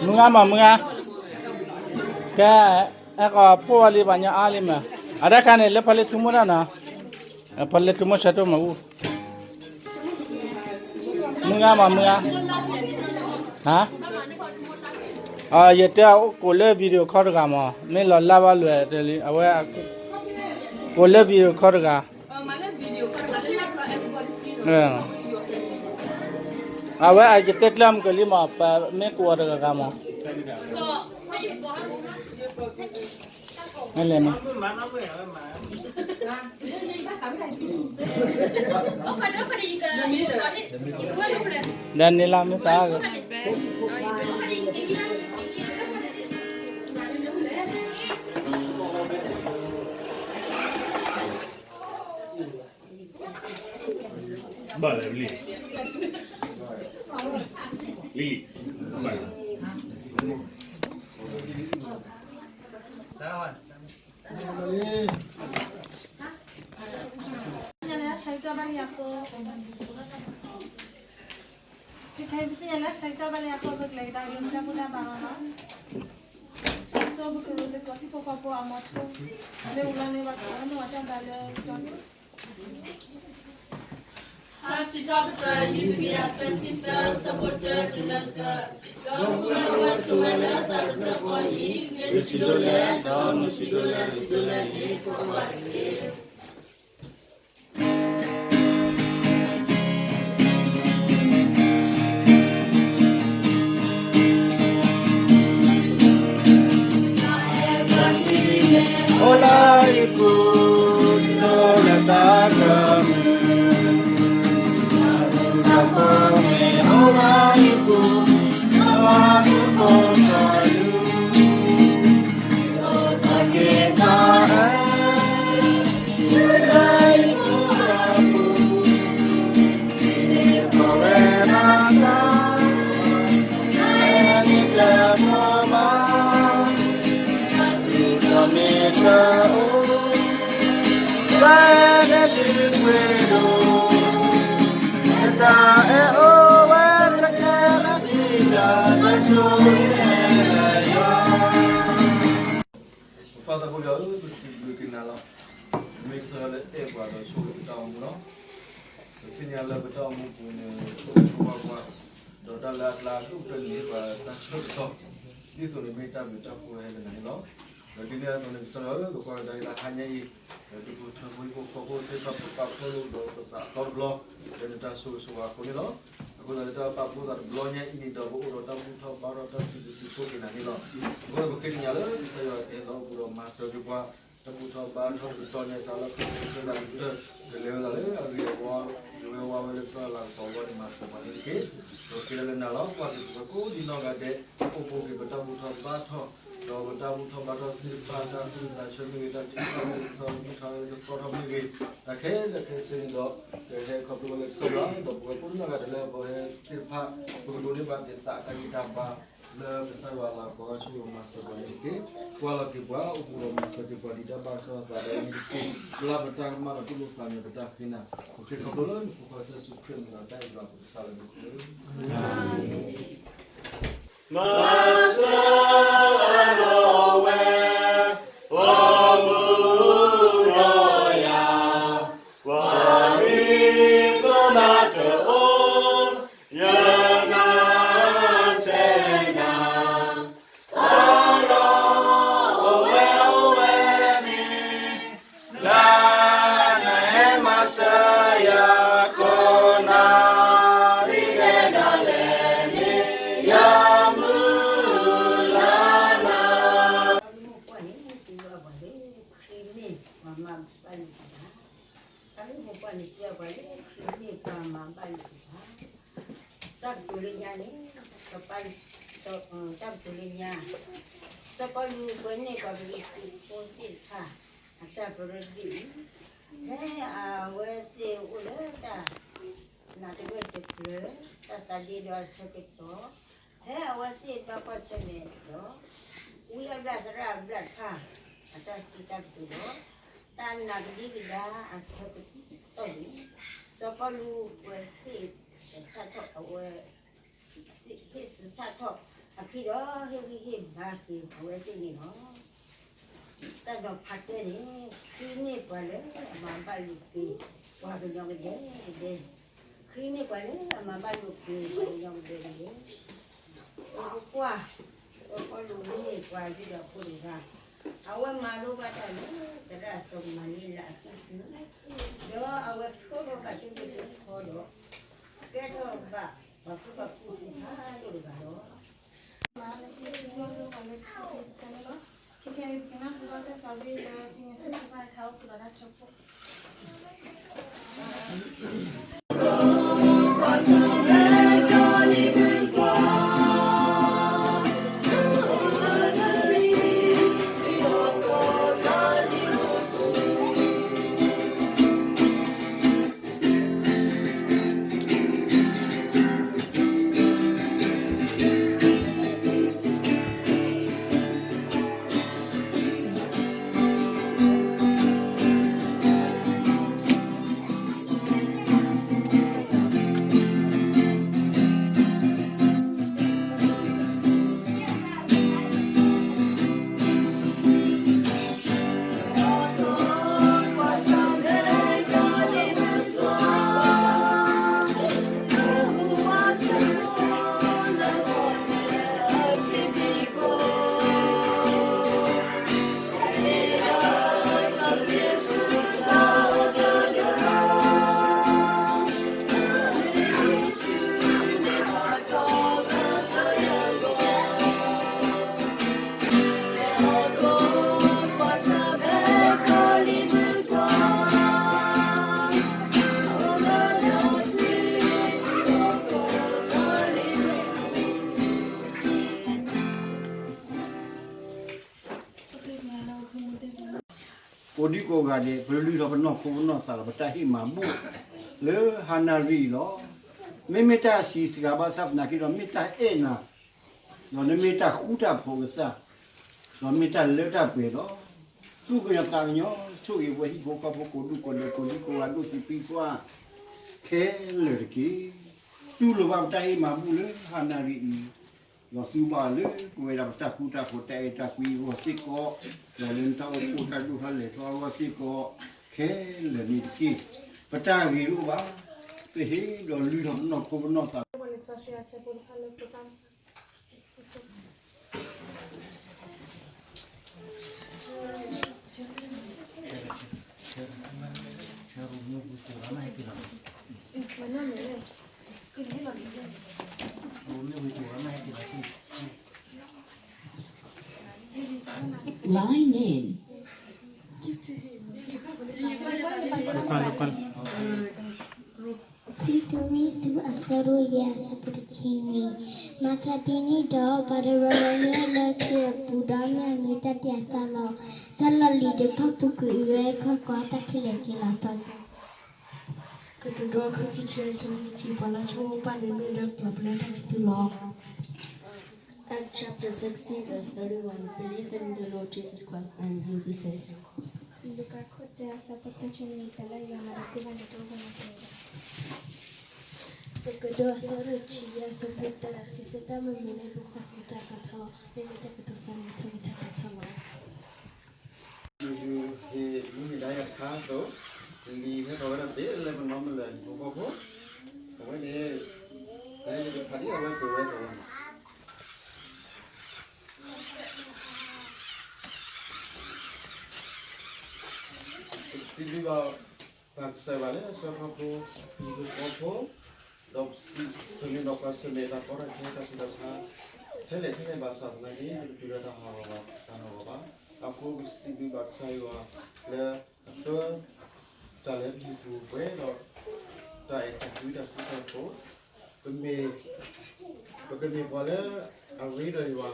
မုၢ်ဂၤမးမုၢ်ဂၤ, ကဲ, အဲၣ်ကီးဖိဝဲလံ ပှၤညီအါလံမး, အတၢ်ခါန့ၣ် လၢဖီလ့ထူမိၢ်တၢ်နီၤ, ဖီလ့ထူမိၢ်ဆၢတိၢ်မးအူ, မုၢ်ဂၤမးမုၢ်ဂၤ, ဟါ, ယတဲကိးလၢ video call တဂၤမး မ့ၢ်လီၤလၢ်ဘၣ်လွဲၢ်တလံ အဝဲ, ကိးလၢ video call တဂၤ အဝဲအကတဲကျၢၢ်မုၢ်ကလံမး ပမ့ၢ်ကိးအီၤတဂၤဂၤမး, လဲၣ်, ဒ်န့ၣ်လီၤ မ့ၢ်စး ဘၣ်လဲၣ်လံ, လံ, ဘၣ်လဲၣ်, ကဲခဲအံၤ ပသ့ၣ်ညါလၢဆၢကတီၢ်ဘၣ်လၢအဃိ ပကလဲၤကဒါက့ၤ ပတၢ်ဘူၣ်တၢ်ဘါလီၤ. စံးစိၤပကရူၢ်သကိး ဟံၣ်ဖိဃီဖိအမီၤထူ မ့ၢ်ဝံၤလီၤန့ၣ် ဘၣ်ကပီၤဝဲန့ၢ်ဝဲတၢ်ဘါလၢကတီၢ်န့ၣ် ထါစံးထီၣ်ပတြၢၤ လံာ်မုၢ်ယၤ သၢဆံသၢ ဆၢဖိတၢ တုၤလၢသၢ, ဒီပုၢ်ဝဲၢ်ဝဲဆိးဝဲလၢသးတဖျၢၣ်ဃီအံၤ, မ့ၢ်စံးဒိၣ်လဲၣ် ဒီးမ့ၢ်စံးဒိၣ်လဲၣ် စံးဒိၣ်လဲၣ်န့ၣ် ကွၢ်ကွၢ်တက့ၢ်. အိၣ်လၢယပူၤ ဒ်သိးလၢသးကမုာ်, တၢ်ဃီမ့ၢ်အိၣ်လၢယပူၤ, ယွၤမူခိၣ်ကလူး ပပၢ်သးဘိယွၤဧၢ, ပစံးဘျုးက့ၤနၤလီၤ. ပမ့ၢ်ကစၢ်ယွၤလၢအဲၣ်ပှၤဒီးဆိၣ်ဂ့ၤပတၢ်အိၣ်မူလီၤ. ပသ့ၣ်ညါလၢပတၢ်အိၣ်မူပူၤန့ၣ် ဆိၣ်ဂ့ၤဆိၣ်ဝါပှၤ, ဒီးတၢ်လၢအကျါဒိၣ်ကတၢၢ်န့ၣ် ပတၢ်ဆၢကတီၢ်, ဒ်သိးန့ၣ်မ့ၢ်တၢ်ဘျုးတၢ်ဖှိၣ်ဟဲလၢနၤန့ၣ်လီၤ. ဒီးဒ်န့ၣ်အသိးန့ၣ် ကစၢ်ယွၤဧၢ, ပကွၢ်ကဒါက့ၤလၢဟါညါအံၤ, ဒီးဒုးပထၢဖိဟံၣ်ဖိဃီဖိသ့ၣ်တဖၣ် ပပာ်ဖှိၣ်လိာ်ဒီးပသးအသီတဘျီ, လၢနတၢ်ဆိၣ်ဂ့ၤဆိၣ်ဝါအဃိန့ၣ်လီၤ. အဃိသတးလၢတၢ်ပာ်ဖှိၣ်သးတဘျီညါအံၤန့ၣ်ဒီး ပအိၣ်ဒီးတၢ်ဘူၣ်ထီၣ်ဘါထီၣ်တၢ်စံးဘျုးစံးဖှိၣ်က့ၤနၤန့ၣ်လီၤ. အဃိပဃ့ကညးလၢကစၢ်ယွၤကဟဲလီၤအိၣ်ဘူးဒီးမၤစၢၤက့ၤပှၤ, တၢ်ဘူၣ်ထီၣ်ဘါထီၣ်တကတီၢ်ညါစးလၢ ကစၢ်ယွၤကတၢၢ် ကလဲၤဝဲဒၣ်လၢအဂ့ၤအဝါ, ကဝဲဝါဝဲလၢကစၢ်ယွၤလၤကပီၤဝဲန့ၣ် မၤစၢၤပှၤန့ၣ်တက့ၢ်. ဒီးဃ့လၢနၤလီၤ, ကွၢ်က့ၤပဝဲကိးဒံနီၢ်ဂၤဒဲး, အိၣ်ဘူးက့ၤပတၢ်ဘူၣ်ထီၣ်ဘါထီၣ်, ဒီးပတၢ်ဘူၣ်ထီၣ်ဘါထီၣ်သ့ၣ်တဖၣ် တၢ်သူၣ်သးဆၢမ့ၢ်ဂ့ၤ, တၢ်ထုကဖၣ်မ့ၢ်ဂ့ၤ, ကစၢ်ယွၤဘူၣ်ထီၣ်လၢကသီထီၣ်မ့ၢ်ဂ့ၤ, တၢ်ခဲလၢာ်ခဲဆ့န့ၣ်ဒီး ကဟဲခီဖျိလၢကစၢ်ယွၤ, ဒီးပဝဲကိးဒံနီၢ်ဂၤဒဲးလၢပဟဲသ့ၣ်တဖၣ် ပကဒိးန့ၢ်ဘၣ်က့ၤသးတၢ်ဂံၢ်တၢ်ဘါ လၢကစၢ်ယွၤလၤကပီၤဆိၣ်ဂ့ၤမၤစၢၤပှၤန့ၣ်တက့ၢ်. ကွၢ်လီၤက့ၤပှၤ, အိၣ်ဘူးဒီးမၤစၢၤက့ၤပှၤ ဒ်တၢ်ဘၣ်ကစၢ်ယွၤသးဒီးအံၤန့ၣ်တက့ၢ်. လၢပတၢ်ကမၣ်ဒီးတူၢ်လိာ်သးန့ၣ် ပတၢ်ဃ့နၤ, ပဃ့ခီဖျိလၢနဖိခွါကစၢ်ယ့ၣ်ၡူးခရံာ်အမံၤဒီးတၢ်အဲၣ်ဘၣ်ပကစၢ်လၢနဃိ မၤစၢၤအလီၢ်ဝဲ, အိၣ်မူဒီးယၤ, ပှၤမံၤကမၤတအိၣ်, ယနာ်ထဲနၤ, အလီၢ်အိၣ်ဝဲအိၣ်ဝဲန့ၣ် လၢနဟဲမၤစၢၤယၤ ကိးနၣ်ရံၣ်လဲၤဒၣ်လဲာ်န့ၣ် ယမုၢ်လၢ်နၤ တၢ်လၢမိၢ်ပှၢ်န့ၣ် စံးဘၣ်ပှၤလၢခရံာ်မ့ၢ်ပှၤမၤဘၣ်ယွၤ, တၢ်လၢမိၢ်ပှၢ်န့ၣ် စံးဘၣ်ပှၤလၢခရံာ်မ့ၢ်ပှၤမၤဘၣ်ယွၤ, တၢ်ကတိၤလၢညါန့ၣ်, ကပၢ်, တၢ်ကတိၤလၢညါ, စီၤပီလူးကွဲးန့ၢ်ပှၤကရံၣ်သူးဖိသ့ၣ်တဖၣ် အတၢ်ကရၢကရိအံၤ, ဖဲအဝဲသ့ၣ်အိၣ်လၢတၢ် နာ်တဂၢၢ်တကျၢၤ တၢ်သးဒ့ဒီးအဆၢကတီၢ်, ဖဲအဝဲသ့ၣ်ဘၣ်ကွၢ်ဆၢၣ်မဲာ်ဒီး ဝံအဘျၣ်သရၣ်အဘျၣ်တဖၣ် အတၢ်စံးတၢ်ကတိၤဒီး တၢ်နာ်ကဒံကဒါအဆၢကတီၢ်န့ၣ်, စီၤပီလူးဝဲဟ့ၣ်စးထီၣ်အဝဲ ဟ့ၣ်စးထီၣ်အ ဒီးဟ့ၣ်ဂံၢ်ဟ့ၣ်ဘါက့ၤအဝဲသ့ၣ်န့ၣ်လီၤ. တၢ်ဒီးဖးတဲန့ၣ်, ဃုမ့ၢ်ပှၤလၢအမၤဘၣ်လိာ်က့ၤပှၤကညီကဒဲကဒဲ, ဃုမ့ၢ်ပှၤလၢအမၤဘၣ်လိာ်က့ၤပှၤကညီကဒဲကဒဲ, ပကွၢ်, ပကွၢ်လိာ်မ့ၢ်ပှၤယူဒၤဖိတဂၤ, အဝဲမၤလိဘၣ်တၢ်လၢသရၣ်စီၤကမၤလ့လးအစုပူၤ, ဒီးအဝဲထိထီၣ်ဘၣ်တၢ်မ့ၢ်တၢ်တီဒီး ကဲထီၣ်ဘၣ်ပှၤကူၣ်ဘၣ်ကူၣ်သ့ဖးဒိၣ်တဂၤလီၤ. ကိးဒံကိးဂၤဒဲး ပလုၢ်ထီၣ်ပနီၢ်ခိပနီၢ်သးဒီး ပတၢ်ဟ့ၣ်မၤဘူၣ် လၢဟါနၣ်ရံၣ်အံၤလီၤ. မ့မ့ၢ်တၢ်စံးစှၤဘၣ်ဆၣ်သနာ်က့ဒီး မ့ၢ်တၢ်အဲၣ်နၤ, ဒီးနမ့ၢ်တၢ်ဃူတၢ်ဖိးကစၢ်, ဒီးမ့ၢ်တၢ်လၢတၢ်ပှဲၤလီၤ. သူၣ်ကညီၤသးကညီၤဆိၣ်ဂ့ၤပဝဲဟံၣ်ဖိဃီဖိကိးဒံကိးဒဲး ကိးဒံကိးဂၤဒိၣ်စံးပံကွၢ် ခဲလၢာ်တက့ၢ်. တူၢ်လိာ်ဘၣ်ပတၢ်ဟ့ၣ်မၤဘူၣ်လၢဟါနၣ်ရံၣ်အံၤ, ဒီးသူဘၣ်လၢပဝဲဒၣ်ပတၢ်ဃူတၢ်ဖိးတၢ်အဲၣ်တၢ်ကွံအဂီၢ်စ့ၢ်ကီး, ဒီးလၢနတၢ်အိၣ်ဖှိၣ်တၢ်ဒိၣ်ထီၣ်လဲၤထီၣ်အဂီၢ်စ့ၢ်ကီး, ခဲလၢာ်န့ၣ်တက့ၢ်. ပတၢ်ဂ့ၤတအိၣ်ဘၣ်, ပဟ့ၣ်ဒီးလုၢ်ထီၣ်ပနီၢ်ခိပနီၢ်သး Line in. ခံကရံၣ်သူး အဆၢဒိၣ်ယဲၢ် အဆၢဖိတဆံနွံ, မၤသးဒ်န့ၣ်ဒီး ပှၤတရီၤရီၤလၢအလၢသုအပူၤဒီး မ့ၢ်အမ့ၢ်တၢ်တ့အသးလီၤ. တၢ်လီၢ်လံၤတဖၣ်ပူၤကွံာ်အံၤဝဲ ခီကွၢ်တၢ်ခဲလၢာ်က့ၤလီၤသီလံ. ကတိၤဒိ ခံကရံၣ်သူး ဆၢဒိၣ်တဆံ ပှၤလၢဆိကမိၣ်ပာ်န့ၣ် မ့ၢ်လၢပျၢၤပလၢတၢ်ခံးသူလီၤ. Acts chapter sixteen, verse thirty-one. Believe in the Lord Jesus Christ and you'll be saved. လူၤကၣ်ခိၣ်တၢ အဆၢဖိသၢဆံနွံ, တၢ်လၢယွၤမၤဒီးသုဘၣ်န့ၣ် တအိၣ်ဘၣ်နီတမံၤဘၣ်. ကတိၤဒိ အဆၢဒိၣ်တဆံယဲၢ် အဆၢဖိတၢ, စံးဆၢတၢ်မုာ်မုာ်လၢပှၤဃူတၢ်သးထီ, မ့မ့ၢ်တၢ်ကတိၤစၢ်န့ၣ် ထိၣ်ဂ့ၤတၢ်သးထီလီၤ. မုၢ်ဟ့ၣ်မုၢ်ဟ့ၣ်ဒါယၤတခါအသိး, လံာ်ဟဲထီၣ်ဝဲဒၣ်သ့လၢပနီၢ်မုၢ်လၢ်ဟံၣ်ဖိဃီဖိ, အဝဲန့ၣ်, ဖဲန့ၣ်တဖးဒံးအဝဲကွဲးဝဲအသိးလီၤ. စံးဘျုးဘၣ်ပၢ်ကစၢ်ယွၤလၢ အဆၢဖီဖိဟံၣ်ဖိဃီဖိ, ဒီးပစံး, ပမ့ၢ်ဒီးပှၤဆၢၣ်မဲာ်တၢ်ကီတၢ်ခဲတၢ်ဆူးတၢ်ဆါ, ထဲလဲၣ်ထဲလဲၣ်ဘၣ်ဆၣ်သနာ်က့ ပတတုၤလၢတၢ်ဟးဂီၤဘၣ်, တၢ်ဟးဂီၤဘၣ်. အဃိပစံးဘျုးဘၣ်ကစၢ်ယွၤလၢ အပၢ တၢ်လၢပဟံၣ်ပူၤပှဲၤဒီး တၢ်အဲၣ်တၢ်ကွံတၢ်ဃူတၢ်ဖိး, ပမ့ၢ်, ပကမ့ၢ်ပှၤလၢအရ့ဒီးယွၤ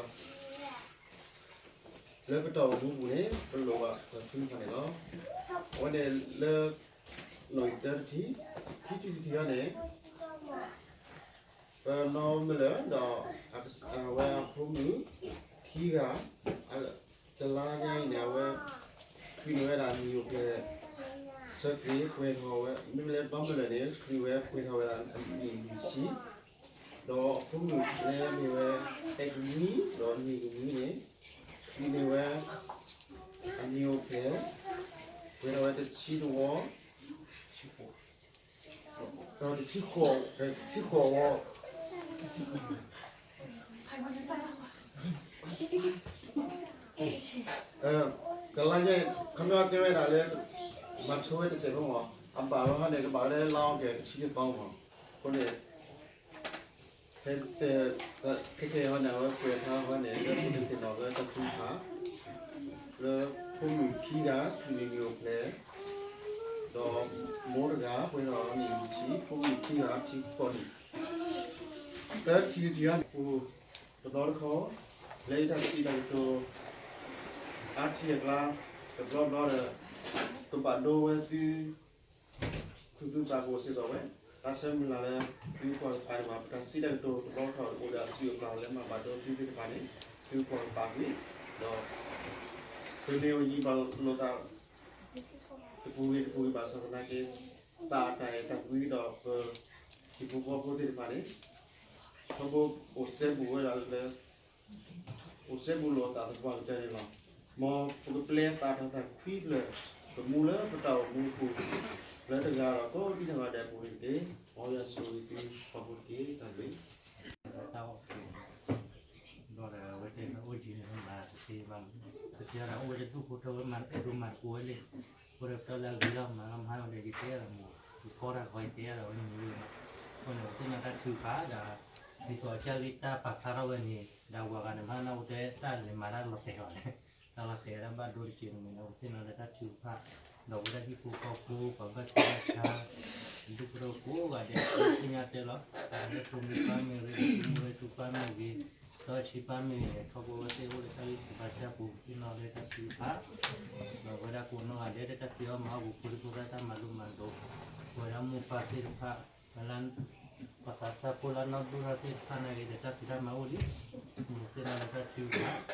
လၢပတၢ်အိၣ်မူပူၤန့ၣ် ပလိၣ်ဘၣ်ပှၤသ့ၣ်တဖၣ်န့ၣ်လီၤ. အဝဲန့ၣ်လၢ နီၣ်ဂံၢ်တၢတထံၣ်, ခံထံၣ်တထံၣ်အံၤန့ၣ် ပနီၢ်မုၢ်လၢ်ဒီး အဝဲအဖိမုၣ်ခံဂၤ, တလါညါအံၤန့ၣ် အဝဲ ကွံာ်န့ၢ်ဝဲဒၣ်အမံၤအိၣ်ဖျဲၣ် ဆၢက့ၤပှဲၤထီၣ်ဝဲ, မ့မ့ၢ်လၢနီၢ်မုၢ်လၢ်န့ၣ် ကွံာ်ဝဲပှဲၤထီၣ်ဝဲဒၣ်အနံၣ်လွံၢ်ဆံ, ဒီးအဖိမုၣ်လၢအမ့ၢ်ဝဲ အဲၣ်ကလံ မ့ၢ်ကမံန့ၣ် မံန့ၢ်ဝဲ အနံၤအိၣ်ဖျဲၣ် ပှဲၤထီၣ်ဝဲတဆံတဝီ ဒီးတဆံဃိး တဆံဃိးဝီ ကလါယဲၢ် ခီပညီတဲဝဲဒၣ်လၢ မၤဆိဝဲတစဲးဖိမး အဘၣ်ဝဲဟီန့ၣ် ကဘၣ်ဝဲလၢလါအီကူးတဆံတသီမး အဃိန့ၣ် ဖဲ ခဲကဲဟီန့ၣ် အဝဲပှဲၤထါဟီန့ၣ် လၢဖိသ့ၣ်နီၣ်လၢတၢ်ထုကဖၣ် လၢဖိမုၣ်ခံဂၤ မ့ၢ်နံၤအိၣ်ဖျဲၣ် ဒီးမိၢ်တဂၤ ပှဲၤထီၣ်နံၣ်ဆံ ဖိမုၣ်ခံဂၤ ထံကီၢ်နံၣ် လၢထံတထံၣ်အံၤန့ၣ် ပူၤတသီတခီ လၢယတၢ်စံးတၢ်ကတိၤ အါထံအကျါ တဘျီဘျီဒီး ကဘၣ်ဒိဝဲသု သူၣ်သုသးကအိၣ်စ့ၢ်ကီးဝဲ တၢ်ဆၢမုၢ်လၢ်လၢ သုကွၢ်ကပၤဒံးဘၣ် ပတၢ်စံးတၢ်ကတိၤတဘျီထီၣ်အိၣ်ဒီးအစုအပျၢ် လၢမၤဘၣ်ဒိသုသ့ၣ်တဖၣ်န့ၣ် သုကွၢ်ကပၤကွံာ် ဒီး ပမ့ၢ်အိၣ်ယံၤဘၣ်လိာ်သး တပူၤဂ့ၤတပူၤဂ့ၤဘၣ်ဆၣ်သနာ်က့ သးအတၢ်အဲၣ်တၢ်ကွံဒီး ပဟံၣ်ဖိဃီဖိသ့ၣ်တဖၣ်န့ၣ် ထီဘိအိၣ်စဲဘူးဝဲဒၣ်လၢ အိၣ်စဲဘူးလိာ်သးသပှၢ်ကတၢၢ်န့ၣ်လီၤ. မ်ပကပျဲသးထီၣ်သးခွံဖျၢၣ် ကမူလၢပတၢ်အိၣ်မူအပူၤ လၢတဂၤဒီးကိးဒံနီၢ်ဂၤဒဲးအပူၤန့ၣ်တက့ၢ်. မ်ယွၤဆိၣ်ဂ့ၤသု ပှၤဖိတက့ၢ်. တၢ်ဘျုး တၢ်အီၣ် ဘျီဒီးအဝဲတဲလၢအိၣ်ကံန့ၣ် မၤတသ့ဘၣ်, တသ့ဒီးအိၣ်ဝဲတဒူၣ်ဖိထၢဝဲမၤတဒိမၤတကိးဝဲလံ, အဃိဒီးပတၢ်လၢအဂ့ၤလီၤ မၤလီၤမၤလီၤဒီးယတဲဒီးမိၢ် ယဖီတၢ်ဃီယတဲဒီးဝဲမံၤဝဲ, အဃိန့ၣ် ပသ့ၣ်နီၣ်တၢ်ထုကဖၣ်ဒီး ဒ်သိးကၢ်ဂ့ၢ်တၢ်ပာ်ဖျါထီၣ်ဝဲန့ၣ် ဒီးဝၤဂၤန့ၣ် မ့ၢ်နၢ်ဟူတဲတၢ်လဲၤမၤတၢ်လီၤတဲာ်လီၤန့ၣ် တၢ်လီၤတဲာ်ဝဲဒၣ်ဘၣ်ဒိတက့ၢ်န့ၣ် ပသ့ၣ်နီၣ်လၢတၢ်ထုကဖၣ် ဒီးဝဲဒၣ်ဟံၣ်ဖိဃီဖိ ပှၤဘၣ်ဆူးဘၣ်ဆါ ဒူၣ်ဖိထၢဖိကိးဂၤဒဲး သ့ၣ်ညါတဲလီၤ လၢဖိမုၣ်ပၢ်မ့ၢ်ဂ့ၤ ဖိမုၣ်ဖိပၢ်မ့ၢ်ဂ့ၤ ဒီးဆံးပၢ်မ့ၢ်ဂ့ၤန့ၣ် ထီဘိဝဲသ့ၣ်အိၣ်လၢတၢ်ဂံၢ်ဆူးဘါဆူးပူၤ ပသ့ၣ်နီၣ်လၢတၢ်ထုကဖၣ် ဒီးဝဲဒၣ်ကိးနီၢ်ဂၤဒဲးလၢတၢ်ဖံးအီၣ်မၤအီၣ်ပူၤ ဖိဒံဖိသၣ်တၢ်မၤလိမၤဒိး ပဝဲဒၣ်မိၢ်ပၢ်သ့ၣ်တဖၣ် ပှၤသးစၢ်ဖိလၢနီၢ်ဒိၣ်ထီၣ်သ့ၣ်တဖၣ်နာ်က့ဒီး တၢ်ဖံးတၢ်မၤ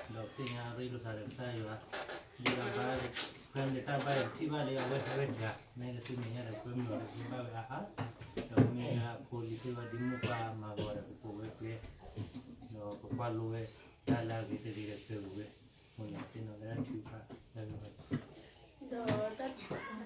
အိၣ်လံ, ပသ့ၣ်နီၣ်လၢတၢ်ထုကဖၣ် ဒီးသ့ၣ်ညါရ့လိာ်သးဒီးကစၢ်ယွၤ, ဒ်တၢ်ဘၣ် ဖဲန့ၣ်တၢ်ဘၣ်အံၤပထံၣ်ဘၣ်လၢအဝဲဟဲဝဲတဂၤ နာ်က့သုမဲာ်ညါဒီးပမ့ၢ်အီၤဒီးပဘၣ်ဝဲအါအါ, ဒီးမ့ၢ်ဒၣ်ဖိလံၤသ့ၣ်ဝဲဒ်မိၢ်ပၢ်မၤဂီၤဒီးပကိးဝဲကျဲ, ဒီးပကွၢ်လိဝဲတၢ်လၢအဂ့ၤတဂ့ၤဒီးကၢၤဝဲ, အဃိန့ၣ်သ့ၣ်နီၣ်လၢတၢ်ထုကဖၣ် ဒီး တၢ်ထုကဖၣ်အဂၤတဘီန့ၣ်လၢအဲၣ်ဖျိမိၢ်နၤဝဲ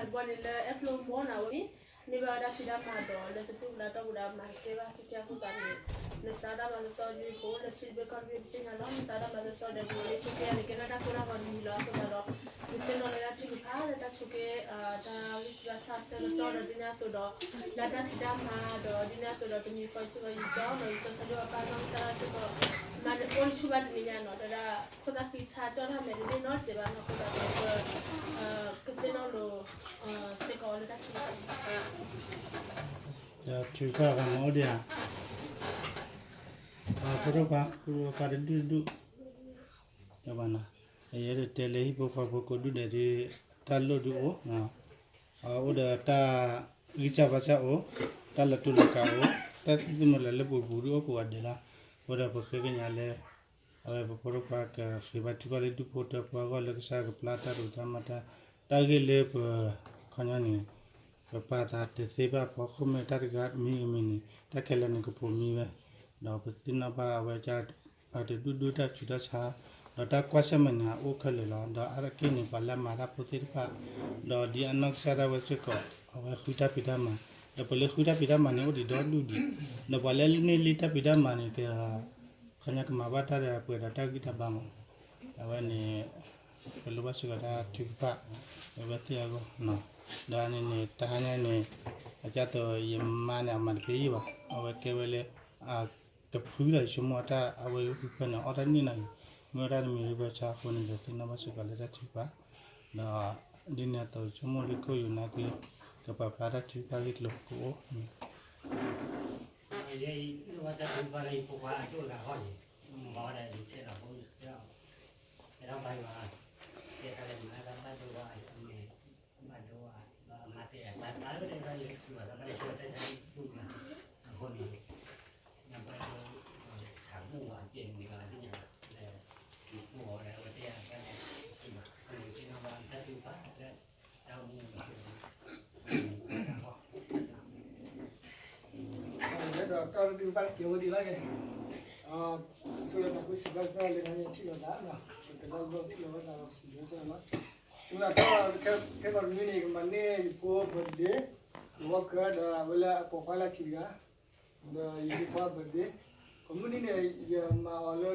န့ၣ် မ့ၢ်ဘၣ်ဝဲဒၣ်ဖံးတၢ်မၤဒီး လၢတတူၢ်ကဒါတီၢ်ကဒါမၤတကဲဘၣ် ခဲကဲအဃိသတးန့ၣ် နစးတၢ်မၤသီသီဒ်အဃိ လၢထံတဘ့ၣ်ကီၢ်တဘ့ၣ်ပသ့ၣ်ညါလီၤ နစးတၢ်မၤသီသီဒီး ပဝဲလၢဆူကဲန့ၣ် ကဲထီၣ်တၢ်ကိၢ်တၢ်ဂီၤတမံၤလီၤအဃိသတးဒီး ပသ့ၣ်နီၣ်လၢတၢ်ထုကဖၣ်လၢတၢ်ဆိးက့ တၢ်ဂံၢ်ဆူးဘါဆူးအဆၢကတီၢ်ဒီး ဒ်န့ၣ်အသိးဒီး လၢတၢ်ဖံးတၢ်မၤဒီး ဒ်န့ၣ်အသိးဒီး တမံၤဃီဆူကီးယံာ်ကီးဒီး ယကီၢ်ဆၢဒိၣ်အပၢ်နီၢ်ကစၢ်ဒၣ်စ့ၢ်ကီး မၤန့ၣ်အိၣ်တဆူၣ်ဘၣ်တနံၤညါနီၤ တဒၣ် ခိၣ်သၣ်ဃံဆါကၠီၣ်တၢ်မဲာ်တန့ၢ်နီတစဲးဘၣ်နီၤ အဃိသတးဒီး ကသ့ၣ်နီၣ်လိာ် စ့ၢ်ကီးလၢတၢ်ထုကဖၣ် ထုကဖၣ်ဂၤမၤအိၣ်ဒံးဧါ ပှၤဖိဒိၣ်ခွါ ဖိဒိၣ်ခွါတဒူၣ်တဒူၣ် ဘၣ်နီၤ ယအဲၣ်ဒိးတဲလၢဟံၣ်ဖိဃီဖိကိးဒူၣ်ဒဲးဒ် တၢ်လိၣ်ဒုးအိၣ် အိၣ်ဒီးတၢ်ဂံၢ်စၢ်ဘါစၢ်အိၣ် တၢ်လီၤတူာ်လီၤကာ်အိၣ် တၢ်သံၣ်သ့ၣ်မုၢ်လၢ်လၢပူၤပူၤဒုးအိၣ်ကိးဂၤဒဲးလီၤ. အဃိဒီးပဃ့ကညးလၢ အဝဲပဖိဒိၣ်ခွါကဃ့ဘါထုကဖၣ်လၢဒူၣ်ဖိထၢဖိအဂီၢ်လၢကစၢ်ကပျၢ်တၢ်ဒိးတၢ်မၤတၢ် တၢ်ဂ့ၢ်လၢပ ခီညီန့ၣ် ပပာ်သးတသ့ဘၣ်ဖီခိၣ်မ့ၢ်တၢ်တဂၤမံၤကမံၤန့ၣ် တၢ်ခဲလၢာ်န့ၣ်ကပိာ်မံဝဲ ဒီးပသ့ၣ်နီၣ်ဘၣ်အဝဲ တဒူၣ်ဒူၣ်တၢ်ဆူးတၢ်ဆါ ဒီးတၢ်ကွၢ်ဆၢၣ်မဲာ်န့ၣ် အအိၣ်ခဲလၢာ်လီၤ. ဒီးအါတက့ၢ်န့ၣ် ပှၤလၢအမၤတၢ်ဖိသ့ၣ်တဖၣ် ဒီးဒ်အနီၢ်ကစၢ်ဒၣ်ဝဲစ့ၢ်ကီး အဝဲဃုတၢ်ဖံးတၢ်မၤ ဒီးပှၤလၢဃုတၢ်ဖံးတၢ်မၤန့ၣ် အိၣ်ဒံးဒီဒူၣ်ဒံး ဒီးပှၤလၢမ့ၢ်လံတၢ်ဖံးတၢ်မၤန့ၣ် က ခီညါကမၤဘၣ်တၢ်ဒီးပှဲၤဒီးတၢ်ဂံၢ်တၢ်ဘါမး အဝဲန့ၣ် ပလိၣ်ဘၣ်စ့ၢ်ကီးတၢ်ထုကဖၣ် အဝဲသ့ၣ်အဂီၢ် ဒီးန့ၣ်န့ၣ် တဟါညါန့ၣ် အကၢ်သိးယမါန့ၣ် အမၤတပ့ၤယံာ်ဘၣ် အဝဲကဲဝဲလၢ တဖုလီၤ ယဆိကမိၣ်တၢ် အဝဲဖုဖဲန့ၣ် အီၣ်တၢ်န့ၢ်နၤန့ၣ် မ့ၢ်ဝဲဒၣ်တမံၤဂ့ၤဘၣ်ဆါအဃိန့ၣ်ဒီး သ့ၣ်နီၣ်ဘၣ်စ့ၢ်ကီးလၢတၢ်ထုကဖၣ် ဒီး ဒ်န့ၣ်အသိး ယဆိကမိၣ်လၢခိၣ်ယိၤနာ်က့ ကပာ်ဖျါတၢ်ထုကဖၣ်ဂ့ၢ်ကျိၤကအိၣ် ဒီးတၢ်တဒုးဘၣ်က့ၤဝဲဒ်လဲၣ် ဆိၣ်ဂ့ၤတၢ်ခိၣ်ဆံးဘၣ်စၢ်လၢနၤထံၣ်လိာ်သးနီၤ, ပတလၢဘျီထံၣ်လိာ်ဘၣ်သးဒီးပစံးဘျုးစၢ်လီၤ. ဆိၣ်ဂ့ၤခဲခဲကီးတမံၤန့ၣ် ယကမၤန့ၢ်ယဖိ birthday ယဝီကၢဒီးအဝဲလၢအပိာ်ခွါလၢအထံးတဂၤ ဒီးယဖိခွါ birthday ကမုၢ်နံၤန့ၣ် ယမၤအီၤလၢ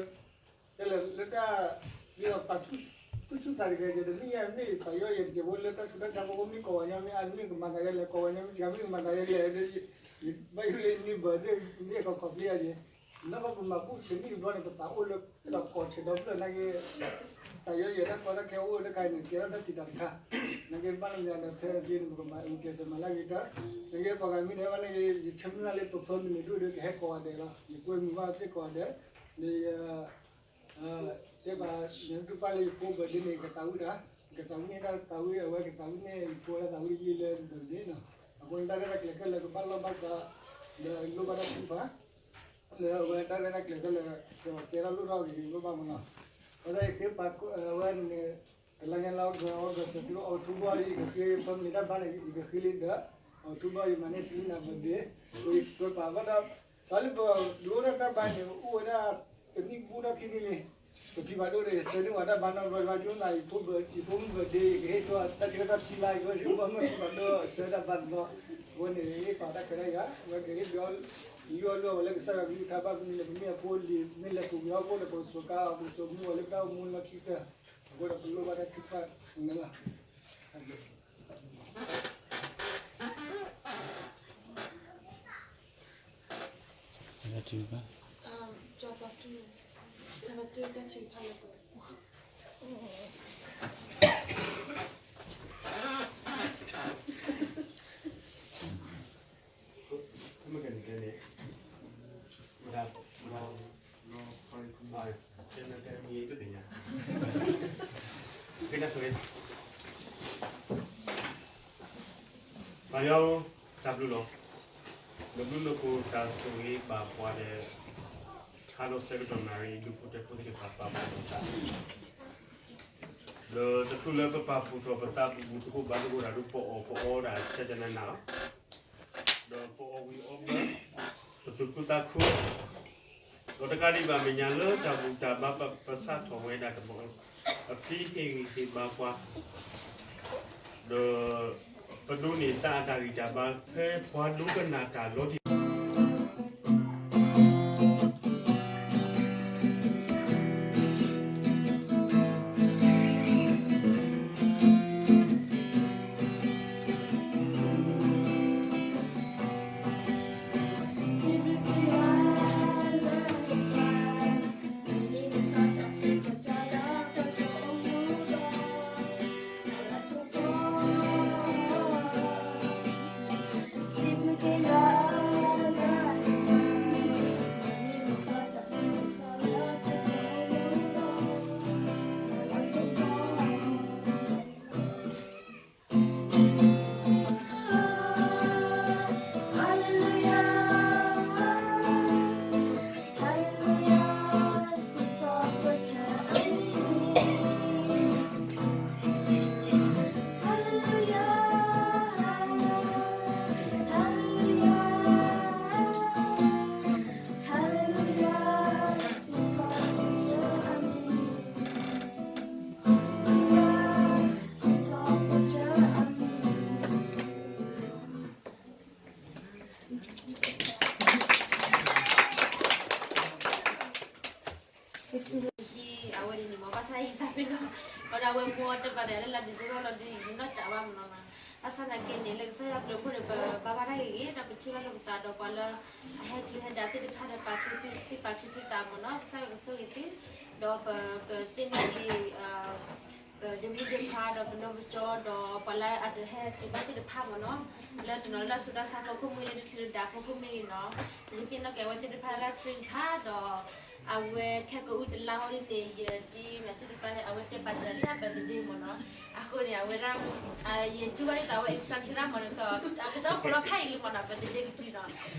တဲလၢလၢတၢ် ဒ်သိးပာ်သူၣ်သူၣ်သးတဂ့ၤ ယတမ့ၢ်ယမ့ၢ်ပာ်ယီၢ်ယဲတကဲးဖိလၢတၢ်ဆူးတၢ်ဆါဖိ မ့ၢ်ကိးဂၤညါမ့ၢ်အါ မ့ၢ်ကမၤသးယဲလဲၣ် ကိးဂၤညါမ့ၢ်တဂၤ မ့ၢ်ကမၤသးယဲလဲၣ် ဘၣ်ယိၣ်လၢနံၤ birthday မ့ၢ်ကီးခီးဖျိယၤယဲ နီၢ်ကီၢ်ပမၤဘူၣ်တနံၣ်တဘျီန့ၣ် ပသးအိၣ်လၢလီၤကီးဆဲးဒီဖျၢၣ်နာ်က့ သးယီၢ်ယဲတၢ်ကီတၢ်ခဲအိၣ်တခါန့ၣ် ကဲထီၣ်တၢ်တံာ်တာ်တခါ နာ်က့ဘၣ်လၢမ့ၢ်ဒီးဖဲအံၤန့ၣ် ပကမၤအုကဲးစၢၤမၤလၢအဂ့ၤတၢ် နာ်က့ပှၤဂၤမ့ၢ်တဲဘၣ်နာ်က့ ယဆၢမုၢ်လၢ်လၢပဖၢမုၢ်လၢ်ဒိၣ်ဒီးကဟဲကိးဂၤဒဲးလီၤ ယကွဲမုာ်ဘၣ်သ့ၣ်ကိးဂၤဒဲး ဒီး တဲပာ် နၢ်တပၢ်လၢယဖိ birthday န့ၣ် ကသးဝံၣ်တၢ် ကသးဝံၣ်န့ၢ်တၢ်သးဝံၣ် အဝဲကသးဝံၣ်န့ၢ်ယဖိတၢ်သးဝံၣ်တယုၢ်လၢ birthday နီၤ အဃိန့ၣ်တၢ်ရဲၣ်တၢ်ကျဲၤခဲလၢာ်ကဘၣ်လိာ်ဘၣ်စး ဒီးလိၣ်ဘၣ်တၢ်ထုကဖၣ် လၢအဝဲတၢ်ရဲၣ်တၢ်ကျဲၤခဲလၢာ် ကကဲထီၣ်လိၣ်ထီၣ်ဂ့ၤဂ့ၤဘၣ်ဘၣ်မနီၤ အဃိသတးယဃ့ပာ်အဝဲန့ၣ် ကလါညါလါ August သီ October လံ ယကဃ့ဖၢမုၢ်လၢ်တၢ်ဘါန့ၣ် ယကဃ့လံဒီး October ယမၤန့ၢ် Selina birthday ယကွဲပာ်ဘၣ်ဒီး စးလၢပဒုးအိၣ်ထီၣ်တၢ်ဘါန့ၣ် အိၣ်ဝဲဒၣ် တနံၣ်ဘူးထီၣ်ခံနံၣ်လံ ပဖံဘၣ်ဒိဒီး ယဆၢန့ၢ်ဝဲတၢ်ဘါနီတဘျီဘၣ် ကၠိနၤယဖိမုၣ် birthday ယကဟ့ၣ်ထီၣ်တၢ်ဆၢကတီၢ်ခံလါ ယကဟ့ၣ်ဘၣ်မုၣ်ဖံဘၣ်ဒိ ဆၢတၢ်ဘါတဘျီ အဃိန့ၣ် ယဟ့ၣ်ပာ်တၢ်ခွဲးတၢ်ယာ် အဝဲကဟ့ၣ်ဘျီ ယယီၢ်လၢအဝဲလၢကစၢ်ယွၤကလုၢ်ကထါဘၣ်မနုၤလဲၣ် ပမ့ၢ်အဖိလံၤ မ့ၢ်လဲၤပူၤကွံာ်ဟီၣ်ခိၣ်ဒီး ပကစိာ်ကါအီၤ ပကစိာ်မူအီၤလၢပတၢ်အိၣ်မူလၢခံကတၢၢ် အဃိဒီးပလိၣ်ဘၣ်တၢ်ထုကဖၣ်န့ၣ်လီၤ ပှၤယွၤဧၢ, တၢ်ဘျုးလီၤ. နဘျုးနဖှိၣ်တၢ်ဆိၣ်ဂ့ၤဘၣ်ပှၤဒီး ဟါလီၤဆၢကတီၢ်နၣ်ရံၣ် ဒူဖိထၢဖိသ့ၣ်တဖၣ်ပာ်ပနီၣ်တၢ်, ဒီးတချုးလၢပပာ်ဖှိၣ်ထီၣ်ပသးပူၤပူၤ သကိးဘါသကိးတၢ်ဒုး ပအီၣ်ပအီဒၣ်တၢ်ကနၣ်နၢ်လီၤ. ဒီးပအီၣ်ဝံၤအီဘၢ ပသူၣ်ခုသးခု ဒီးတကးဒံးဘၣ် မဲာ်ညါလၢတၢ်ဘူၣ်တၢ်ဘါ ပပစးထီၣ်ဝဲဒၣ်တဘျီ အဖံဟ့ၣ်ဂံၢ်ဟ့ၣ်ဘါပှၤ, ဒီးပဒိးန့ၢ်သးအတၢ်ဂံၢ်တၢ်ဘါ ဖဲပှၤဒိကနၣ်တၢ်လီၤတံၢ်ဟံးအဝဲန့ၣ်န့ၣ်မ့ၢ် ဘၣ်ဆၣ်ယသးပ့ၤနီၣ် ဒီးအဝဲမိၢ်တဲဘၣ်ဒီးလၢလါ December လီၤဒုး ယနီၢ်ကၠးဘၣ်မနီၤနီၤ, ဘၣ်ဆၣ်သနာ်က့န့ၣ် လၢကစၢ်ယွၤကျဲၤဖိဒီး ပဘါဘၣ်တၢ်ဂ့ၤဂ့ၤ ဒီးပထံၣ်ဘၣ်လၢပသးဒီးပှၤလၢ အဟဲက့ၤဟဲဒၣ်သ့ၣ်တဖၣ်ဒီး ပာ်သူၣ်ပာ်သးသ့ၣ်တဖၣ် ကစၢ်ယွၤကဆိၣ်ဂ့ၤသု, ဒီးပကသ့ၣ်နီၣ်က့ၤ ပဒ့မုၣ်ဒ့ခွါဒီးပနီၢ်ပကၠီဒီးပှၤလၢအတဟဲတုၤဘၣ်သ့ၣ်တဖၣ်မနီၤ, လၢတနီၤလၢတၢ်ဆူးတၢ်ဆါဖိ ခိၣ်မုၢ်လံ တချုးလၢဒၣ်ဖိ ခိၣ်မုၢ်လံနီၤ, ပကသ့ၣ်နီၣ်က့ၤအဝဲသ့ၣ်တဖၣ်လၢအစုကဖၣ်ဒီး အဝဲခဲကအုတလါဟီဒ်န့ၣ် ယတံၤမၤစ့ၢ်တဖၣ် အဝဲတဲပာ်စၢၤလၢ birthday မနီၤ, အဃိန့ၣ် အဝဲဒၣ် ယတူၢ်ဘၣ်ဒ်သိးအဝဲ excited မနီၤ ကကၠီဖိလီၤဖးအံၤလံမနီၤ birthday ကတုၤနီၤ,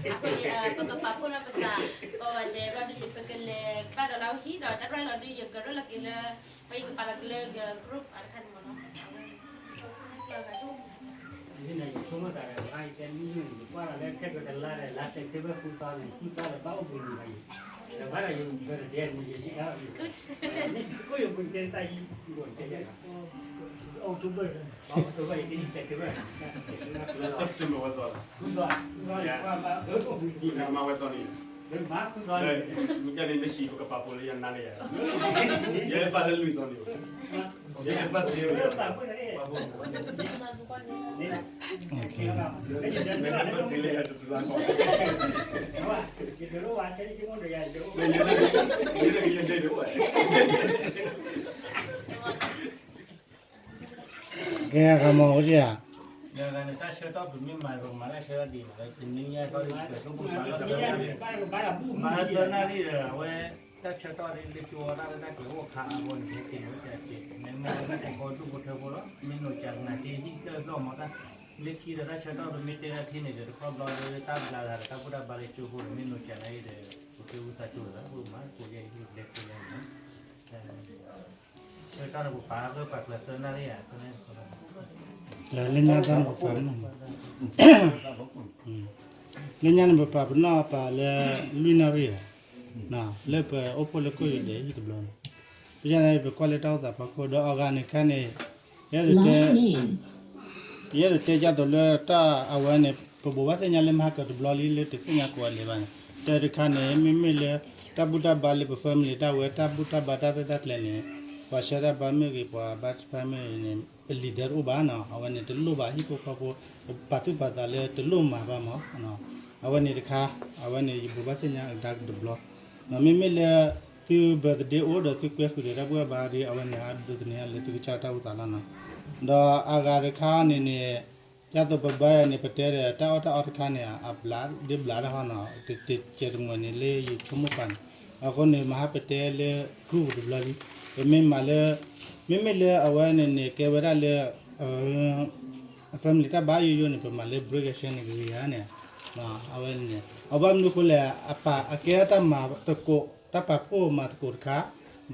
အဃိန့ၣ် ပကပာ်ဖှိၣ်လၢပသး ကိးဂၤဒဲးဘၣ်ဒ်န့ၣ် ပကလဲၤဘၣ်ဒီးလၢအဟံၣ်ဒီး တၢ်ရဲၣ်လီၤဒုး ယကရၢလီၤက့ၤလၢ ပယကပာ်လီၤက့ၤလၢ group အတခါန့ၣ်မနီၤ, အဝဲ ယဆိကမိၣ်သးဒီး ယတဲနွံနွံန့ၣ် ယကွၢ်လီၤလၢခဲကတလါဒီး လါ September ဃုသီန့ၣ် ဃုသီဒီးဘၣ်အိၣ်ဘှံးနံၤဘၣ်အံၤ, ဒီး October, October, September. September ဝဲသီလီၤ. မၤဝဲသီန့ၣ်, မ့ၢ်ကန့ၣ် နဟံၣ်ပကပာ်ဖှိၣ်လၢယနၤလၢယၤ, ယဲပာ်လၢလွံၢ်သီန့ၣ်, ယဲပာ်လၢလွံၢ်သီန့ၣ်, ကဲ ဂၤမၤအိၣ်ဒံးဧါ. ယၤဂၤန့ၣ် တၢ်ဆၢကတီၢ်ပမ့ၢ်မၤပကမၤတၢ်ဆၢကတီၢ်ဒ်အံၤ, တနံၤညါခီဒီး ပှဲၤထီၣ်ပပာ်လီၤသၢနၣ်ရံၣ်, မၤလၢသၢနၣ်ရံၣ်ဒီး အဝဲ တၢ်ဆၢကတီၢ်ဒ်လၢကၠိဝဲဒၣ်လၢတၢ်ကဲၤအိၣ်ခါအဂီၢ်န့ၣ် ဟဲက့ၤဝဲတက့ၢ်, မ့ၢ်မ့ၢ်လၢတၢ်ကီဒူၣ်ဖိထၢဖိလီၤ, မ့ၢ်နီၢ်ကၠးကနၣ်က့ၤဟံၣ်တၢ်ဘျီမၤတၢ်, လၢခံဒီးတၢ်ဆၢကတီၢ်ပမ့ၢ်တဲဒၣ်ထံန့ၣ်ဒီး တခီဘျီလၢတၢ်ဘျါဂၤဒီးတၢ်ဘူၣ်တၢ်ဘါလၢကၠိဖိဒီး မ့ၢ်နီၢ်ကၠးနၤအံၤဒီး ပက့ၤဝံသးစူၤသး ပမၤကိးယဲၢ်အံၤ ပလဲၤကိးယဲၢ်န့ၣ် ဆၢကတီၢ်န့ၣ် ပပာ်လၢပှဲၤပာ်ကျၢၤသၢနၣ်ရံၣ်ဧါ, လၢညါတၢ်န့ၣ်ပပာ်, လၢညါန့ၣ်ပပာ်ပနီၣ်ပာ်လၢလွံၢ်နၣ်ရံၣ်ဧါ, လၢပအိၣ်ဖှိၣ်လၢကိၣ်ယံၤဒဲးဟံၣ်တဘျီန့ၣ်, ပယါန့ၣ် ပကွၢ်လၢတၢ်အိၣ်သးဖီခိၣ်ဒီးအဂၤန့ၣ်ခါန့ၣ်, ယဲဒၣ်တဲ ယဲဒၣ်တဲယၤသိးလၢတၢ်အဝဲန့ၣ် ပဘိးဘၣ်သ့ၣ်ညါလၢမဟါကတဘျီလံ လၢတသ့ၣ်ညါကိးဂၤဒဲးဘၣ်န့ၣ်, တၢ်တခါန့ၣ် မ့မ့ၢ်လၢ တၢ်ဘူၣ်တၢ်ဘါလၢပ family တၢ်ဝဲ တၢ်ဘူၣ်တၢ်ဘါတၢ်ရဲၣ်တၢ်ကျဲၤန့ၣ်, ပှၤဆှၢတၢ်ဘါမ့ၢ်ဂ့ၤ ပှၤဘါ family န့ၣ် ပလံာ်ဒၢတအိၣ်ဘၣ်နီၤ, အဝဲန့ၣ်တလိၣ်ဘၣ် ဟံၣ်ဖိဃီဖိ ပာ်သူၣ်ပာ်သးလၢတလိၣ်မၤဘၣ်မး, အဝဲန့ၣ်တခါ, အဝဲန့ၣ် ယဘိးဘၣ်သ့ၣ်ညါအဒါတဘျီ, မ့မ့ၢ်လၢ သု birthday အိၣ်ဒီးသုကွဲဃုာ်ဒီးတၢ်ဘူၣ်တၢ်ဘါဒီး အဝဲန့ၣ်အဒိးသန့ၤလၢသုကစၢ်တၢ်အိၣ်သးလီၤနီၤ, ဒီးအဂၤတခါန့ၣ်န့ၣ် ဒ်သိးပဘါယၤန့ၣ် ပတဲဒီးတၢ်အီၣ်တၢ်အီတခါန့ၣ် အဘျးဒ့ဘျးတၢ်ဟီနီၤ, တစဲးတမှဲၤန့ၣ်လၢယဆိကမိၣ်ပာ်န့ၣ်, အဃိန့ၣ် မဟါပတဲလၢ group တဘျီလံ, ပမ့ၢ်မၤလၢ မ့မ့ၢ်လၢအဝဲန့ၣ်န့ၣ် ကဲဝဲဒၣ်လၢ family တၢ်ဘါယိယိန့ၣ် ပမၤလၢ break and share န့ၣ် ကဂ့ၤဧါန့ၣ်, အဝဲန့ၣ် အဘၣ်မနုၤအဃိလဲၣ် အပာ်အကဲတၢ်မၤသကိး တၢ်ပာ်ဖှိၣ်မၤသကိးတခါ,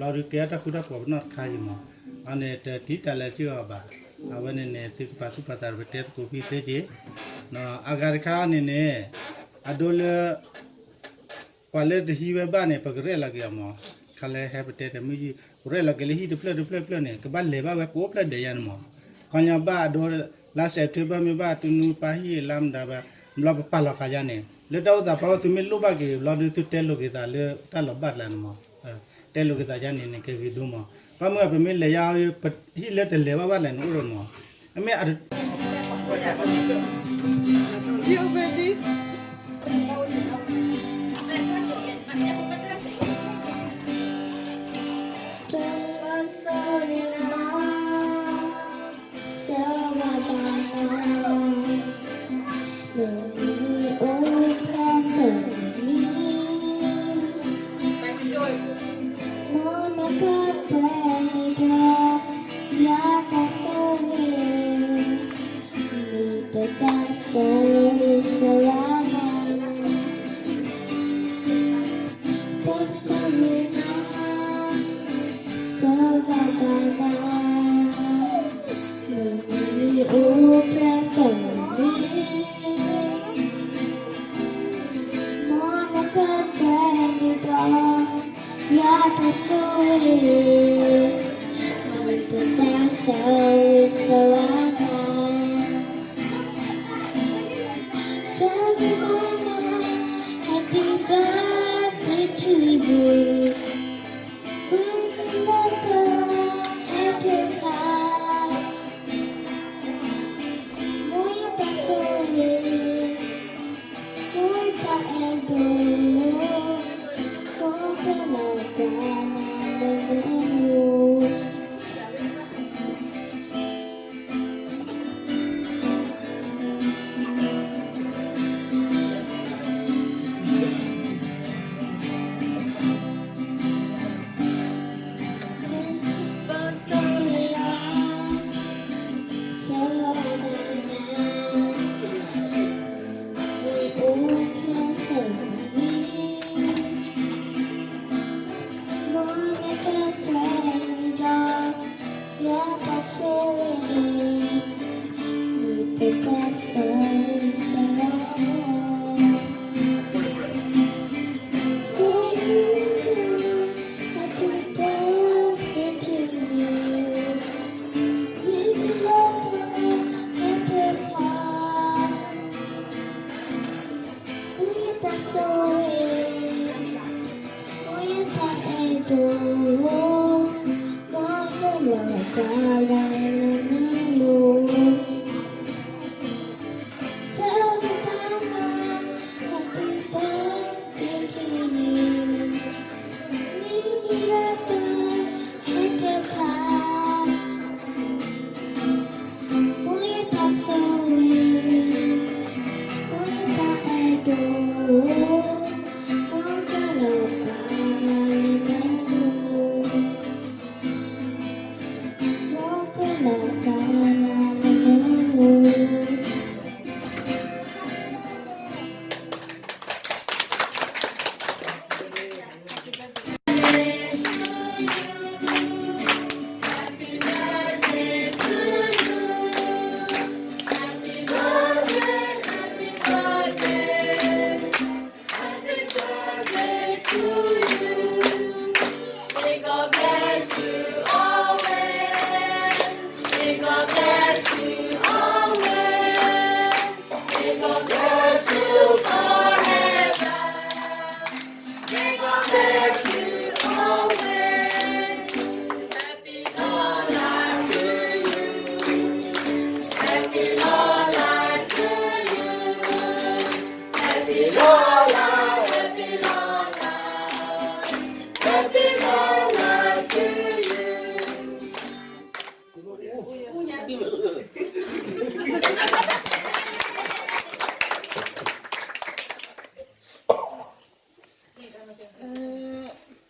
ဘျီဒုးကဲတၢ်ဃူတၢ်ဖိးပနီၣ်တခါအံၤမး, အန့ၣ်တတံၢ်တၢ်လၢထံအီၤဘၣ်, အဝဲန့ၣ်န့ၣ် သုကပာ်သူၣ်ပာ်သးပတဲသကိးဖဲသ့က့ၤ, အဂၤတခါန့ၣ်န့ၣ် အဒိလၢ ပှၤလၢတဟံးဝဲဘၣ်န့ၣ် ပကရဲၣ်လီၤက့ၤအီၤမး, ခါလၢဟဲပတဲတမုၢ်ယုၢ် ပကရဲၣ်လီၤက့ၤလၢဟံၣ်တဖျၢၣ်တဖျၢၣ်တဖျၢၣ်န့ၣ် ကဘၣ်လဲၤဘၣ်ဝဲကိးဖျၢၣ်ဒဲးယါန့ၣ်မး, ခီညီဘၣ်အဒိ လါ September မ့ၢ်ဘၣ်တနူပၢ်ဟံၣ်လါမတၤဘၣ်, ဘျီပပာ်လီၤဃာ်ယါန့ၣ် လၢတၢ်အိၣ်သးဖီခိၣ်သုမ့ၢ်လိၣ်ဘၣ်က့ၤ ဘျီဒုးသုတဲလိာ်က့ၤသးလၢတၢ်လီၤဘၣ်ကျါန့ၣ်မး, တဲလိာ်က့ၤသးယါန့ၣ်န့ၣ် ကဂ့ၤဒိမး, ဘၣ်မနုၤပမ့ၢ်လဲၤယါ ဟံၣ်လၢတလဲၤဘၣ်ဘၣ်လဲၣ်န့ၣ်အိၣ်ဒီးမး, အမ့ၢ် Do you open this?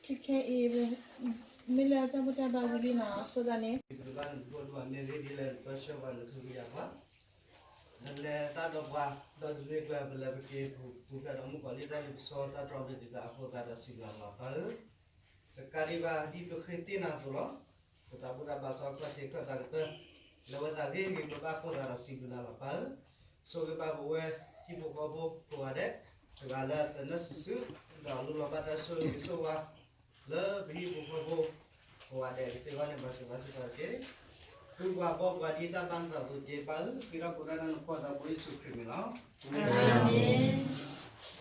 ခဲခဲအံၤ မ့ၢ်လၢတၢ်ဘူၣ်တၢ်ဘါဝံၤလံနီၤ အဃိသတးန့ၣ် ပကဘၣ်နုာ်လီၤဒိၣ်အမဲာ်ဂ့ၤဒ်လဲၣ် နပၢ်ဆှၢပှၤနသုကယၤပှၤ နလဲၤတၢ်ဒီးပှၤ ဒီးတနွံကျၢၤ ပလဲၤပက့ၤပူၤဖျဲးဒီးမုၣ်ကီၤလံၢ်တၢ်လ့ပစီတၢ်တြီမ့ၢ်ဒ်သိးအဃိသတးဒီးစံးဘျုးလီၤပၢ်ဧၢ တကးဒံးဘၣ်ဒ်ပဃ့သ့ၣ်နၤအသိးလီၤ. ပတၢ်ဘူၣ်တၢ်ဘါစီၤခီၣ်ထံးခၢၣ်သးကတၢၢ် လၢဝဲသးဂ့ၤဂ့ၤဘၣ်ဘၣ်အဃိသတးဒီးစံးဘျုးနၤလီၤပၢ်ဧၢ ဆိၣ်ဂ့ၤဘၣ်ပဝဲဟံၣ်ဖိဃီဖိကိးဂၤဒဲး တဂၤလၢအသနၢၣ်စုာ်စုာ် ဒီးလူလီၤဘၣ်တၢ်ဆိၣ်ဂ့ၤဆိၣ်ဝါ လၢပဟံၣ်ဖိဃီဖိ ကိးဂၤဒဲးကသ့အဂီၢ်န့ၣ် ဘၣ်ဆၢဘၣ်စ့ၢ်ကီးတက့ၢ်. ဃုကွၢ်ဘီကွၢ်ဒ်တၢ်ဘၣ်နသးအသိးတက့ၢ် ပၢ်ဧၢ ဃ့ထီၣ်ဖိတၢ်နၢ်နဖိသးဘိယ့ၣ်ၡူးခရံာ်မံၤလီၤ. အၤမ့ၣ်. ပ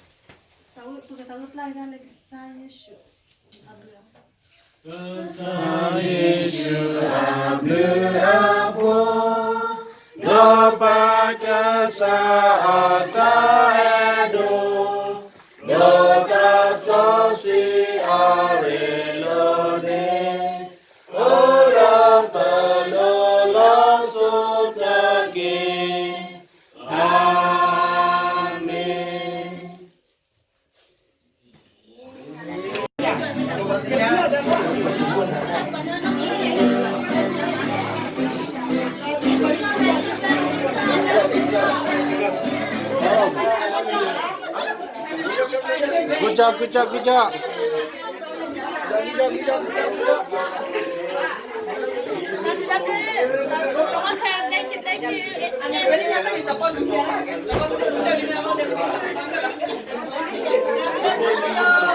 ကသးဝံၣ်ပျၢ်တၢ်လၢကစၢ်ယ့ၣ်ၡူး ကစၢ်ယ့ၣ်ၡူးအဘျုးအဖှိၣ် ဒီးပၢ်ကစၢ်အတၢ်အဲၣ်ဒိၣ် ဒီးသးစီဆှံအရ့ဒိၣ်န့ၣ် အိ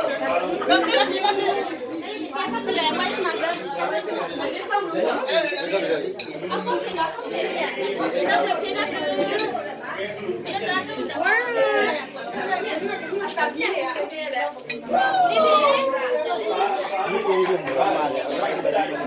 ၣ်ဒီးပလိၤလီၤစိၤတက့ၢ်. အၤမ့ၣ်.